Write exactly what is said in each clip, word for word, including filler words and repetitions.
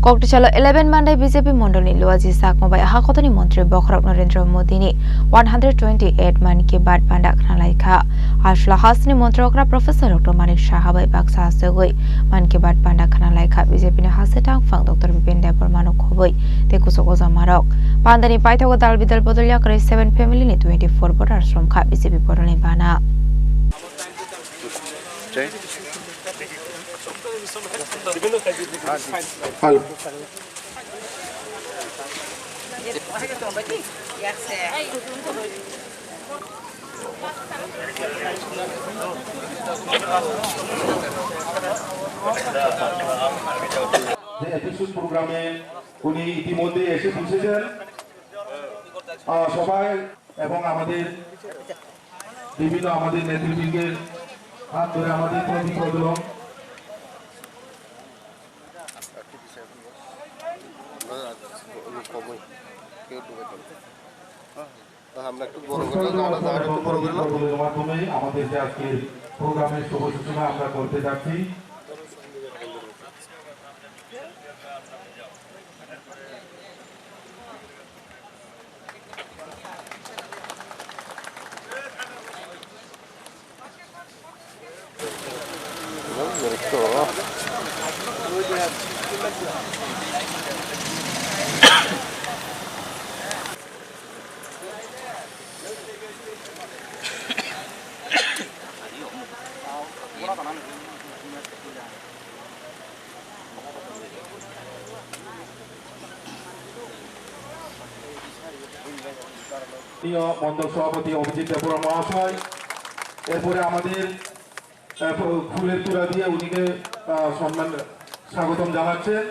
Koktisalo eleven Mandai B J P mondolni Luaji Chakma bai hakotoni montri bokhorok Narendra Modini one hundred twenty-eight Mann Ki Baat panda khna lai kha. Aswla hasteni montri okra Professor Doctor Manik Saha bai baksa asugwi Mann Ki Baat panda khna lai kha B J P ni haste tangphang Doctor Bipen Debbarma no khobwi tei kuchuk ojamarok. Pandani paithago dal bidal bodol yakarwi seven family ni twenty-four voters romkha B J P bodolni bana. যে এপিসোড প্রোগ্রামে উনি ইতিমধ্যে এসে পৌঁছেছেন। আহ, সবাই এবং আমাদের বিভিন্ন আমাদের নেতৃবৃন্দের হাত ধরে আমাদের প্রতি প্রজন্ম আমরা একটু বড় করলাম, আমরা জায়গাটা একটু বড় করলাম। প্রজন্মের মাধ্যমে আমাদের যে আজকের প্রোগ্রামের শুভ সূচনা আমরা করতে যাচ্ছি। প্রিয় মণ্ডল সভাপতি অভিজিৎ দেববর্মা মহাশয়, এরপরে আমাদের, আহ, ফু-, ফুলের তোড়া দিয়ে উনিকে, আহ, সম্মান স্বাগতম জানাচ্ছেন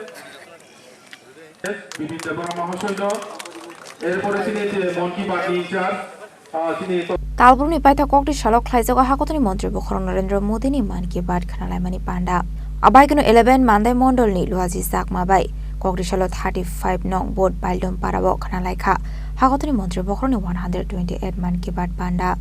বিপিন দেববর্মা মহাশয়। এরপরে তিনি যে মন কি Baat in charge, Talbrumni paithak kokti salo khlaijago hakotoni montri bokhorok Narendra Modini Mann Ki Baat khnalaimani panda. Abaikeno eleven Mandai mondolni Luaji Chakma bai kokti salo thirty five nong Bodh Baldom parao khnalaikha hakotoni montri bokhorokni one hundred twenty eight Mann Ki Baat panda.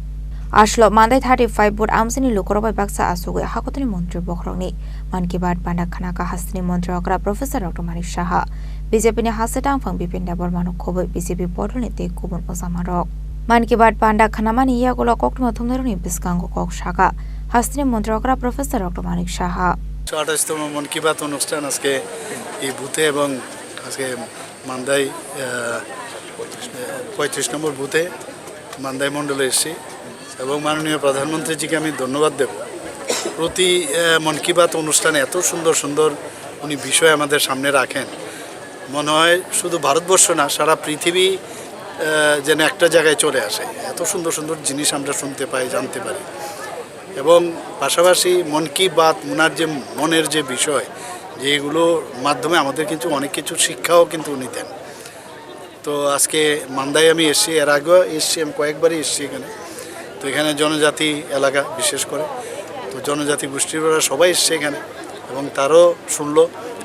Aswlao Mandai thirty five Bodh amchaini lukurok bai baksa achugwi hakotoni montri bokhorokni Mann Ki Baat panda khnakha hasteni montri okra Professor Doctor Manik Saha, B J P ni haste tangphang Bipen Debbarma no khobwi B J P bodolni tei kubun ojamarok. Mann Ki Baat panda khnamani yagulo koktwma thumnairokni bwskango kok sakha hasteni montri okra Professor Doctor Manik Saha. একশো আঠাশতম মন কি বাত অনুষ্ঠান আজকে এই বুথে এবং আজকে মান্দাই, আহ, পঁয়ত্রিশ নম্বর বুথে মান্দাই মণ্ডলে এসেছি এবং মাননীয় প্রধানমন্ত্রীজিকে আমি ধন্যবাদ দেব। প্রতি, আহ, মন কি বাত অনুষ্ঠানে এত সুন্দর সুন্দর উনি বিষয় আমাদের সামনে রাখেন, মনে হয় শুধু ভারতবর্ষ না, সারা পৃথিবী, আহ, যেন একটা জায়গায় চলে আসে। এত সুন্দর সুন্দর জিনিস আমরা শুনতে পাই, জানতে পারি। এবং পাশাপাশি মন কি বাত, ওনার যে মনের যে বিষয়, যেগুলোর মাধ্যমে আমাদের কিন্তু অনেক কিছু শিক্ষাও কিন্তু উনি দেন। তো আজকে মান্দায় আমি এসেছি, এর আগেও এসেছি, আমি কয়েকবারই এসেছি এখানে। তো এখানে জনজাতি এলাকা বিশেষ করে, তো জনজাতি গোষ্ঠীর ওরা সবাই এসছে এখানে এবং তারাও শুনলো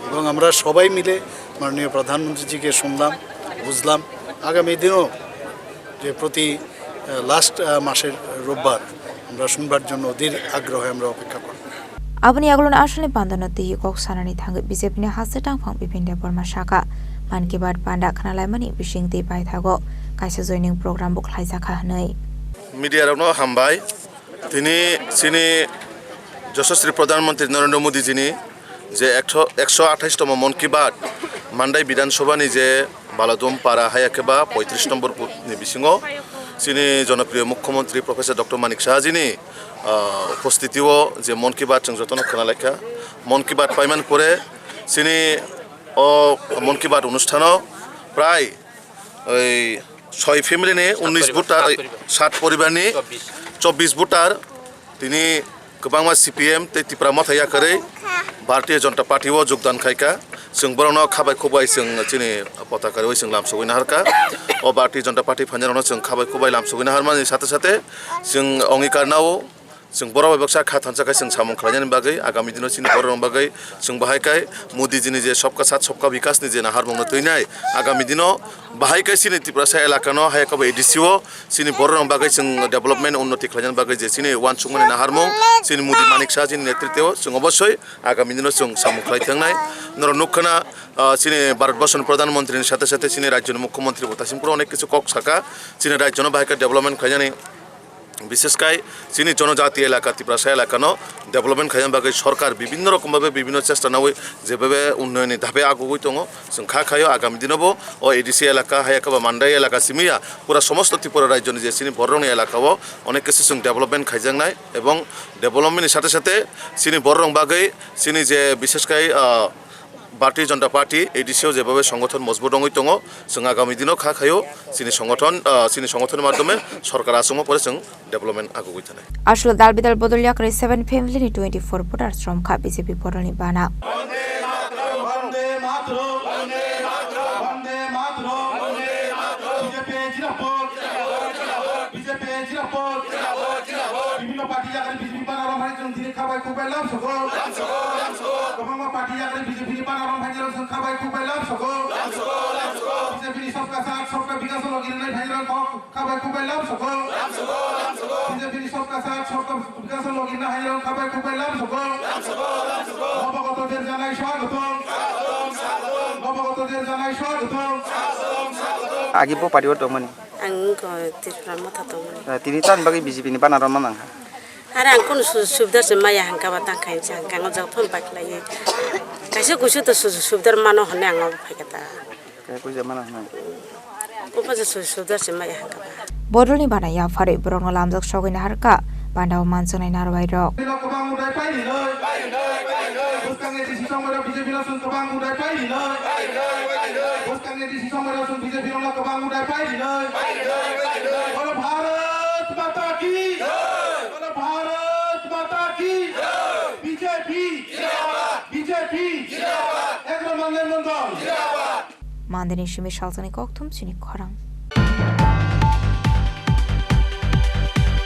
এবং আমরা সবাই মিলে মাননীয় প্রধানমন্ত্রীজিকে শুনলাম, বুঝলাম। আগামী দিনও যে প্রতি, আহ, লাস্ট, আহ, মাসের রোববার আমরা শুনবার জন্য অধীর আগ্রহে আমরা অপেক্ষা করব। Aboni yagulo no aswlni panda no twi kok sanani thangwi B J P ni haste tangphang Bipen Debbarma sakha, Mann Ki Baat panda khnalaimani bising tei paithago kaisa joining program bo khlaijakha hwnwi. Media rokno hambai. Tini chini Joshosri Pradhan Mantri Narendra Modi jini je ekso, ekso athais tomo Mon Ki Baat Mandai Bidhan Sabha ni je Baladom Para hai khe ba poitris nombor booth ni bisingo chini jonopriyo Mukhyamantri Professor Doctor Manik Saha jini, ah, upostitio je Mon Ki Baat chwng jotono khwna laikha. Mon Ki Baat paimani pore chini o Mon Ki Baat onusthano prai oi soi family ni unnis voter, oi, sat poribar ni chobbish voter tini kwbangma C P M tei Tipra Motha yakarwi Bharatiya Janata Party o jogdan khaikha. Chwng borokno khabai khubai chwng chini potaka rwi chwng lamsogwi naharkha. O Bharatiya Janata Party phainairokno chwng khabai khubai lamsogwi naharmani sathe sathe chwng ongikar nao Chwng borok bai baksa kha thansa khai chwng samung khlainani bagwi, agami dino chini borok rok bagwi chwng bahai khai Modi jini je Sabka Saath Sabka Vikas ni je naharmung no twinai, agami dino bahai khai chini Tiprasa elaka no hai khe bo A D C o chini borok rok bagwi chwng development unnoti khlainani bagwi je chini uansukmani naharmung chini Modi Manik Saha jini netritwo chwng obosoi agami dino chwng samung khlai thangnai. Norok nukha na, ah, chini Bharat Borso ni Pradhan Mantri ni sathe sathe chini rajyo ni Mukhyamantri bo taisim phuru onek kichu kok saka, chini rajyo no bahai khe development khlainani. Bishesh khai chini jonojati elaka, Tiprasa elaka no development khaina bagwi sorkar bibinno rokom bhabe bibinno chesta nawi jebhabe unnoyonni dhape agugwi tongo. Chwng kha khaio agami dino bo o A D C elaka, hayakhe ba Mandai elaka simiya pura somosto Tripura rajyoni je chini bororokni elaka o onek kichu chwng development khaijaknai, ebong development ni sathe sathe chini bororok bagwi chini je bishesh khai, ah, Bharatiya Janata Party, A D C o jebhabe songothon mojbut wngwi tongo, chwng agami dino kha khaio chini songothon, ah, chini songothonni madhyome sorkar achukma pore chwng development agugwi thanai. Aswk dal bidal bodol yakarwi seven family ni twenty-four voters romkha B J P bodol ni bana. Vande Mataram, Vande Mataram, Vande Mataram, B J P jindabad, B J P jindabad, bibhinno party yakarwi B J P bana romhai chwng dini khabai khukbai lamsogo. Kwbangma party yakarwi B J P ni bana romhai chwng khabai khukbai lamsogo. B J P ni Sabka Saath Sabka Vikas o logi rwnai phairok kok khabai khukbai lamsogo. B J P ni Sabka Saath Sabka Vikas o logi rwnai phairok khabai khukbai lamsogo. Nobogotoder janai swagotom. Nobogotoder janai swagotom. Agi bo party o tongmani? Ang wngkha Tripura Motha tongmani. Eh, tini tamni bagwi B J P ni bana romna nangkha? Are ang kunu su-, subida se maya hangka ba tang khainsa hangka ang o jok phone pai khlaiwi. Kaisa kuisu to su-, subida mano hwnwi ang obo phaikha ta. Kaya kuisa mano hwnwi. Kuphasa su-, subida se maya hangka ba. Bodolni bana yapharwi borokno lamjak sogwi naharkha, pandao manswngnai narwai rok. Bwskangni D C Songmai rok B J P rok chwng kwbang budai pai rinai. Bwskangni D C Songmai rok chwng B J P rokno kwbang budai pai rinai. Bolo Bharat Mata ki! Bolo Bharat Mata ki! B J P! B J P! Egaroh Mandai Mandal! Mandini simi salsani kokthum chini khorang.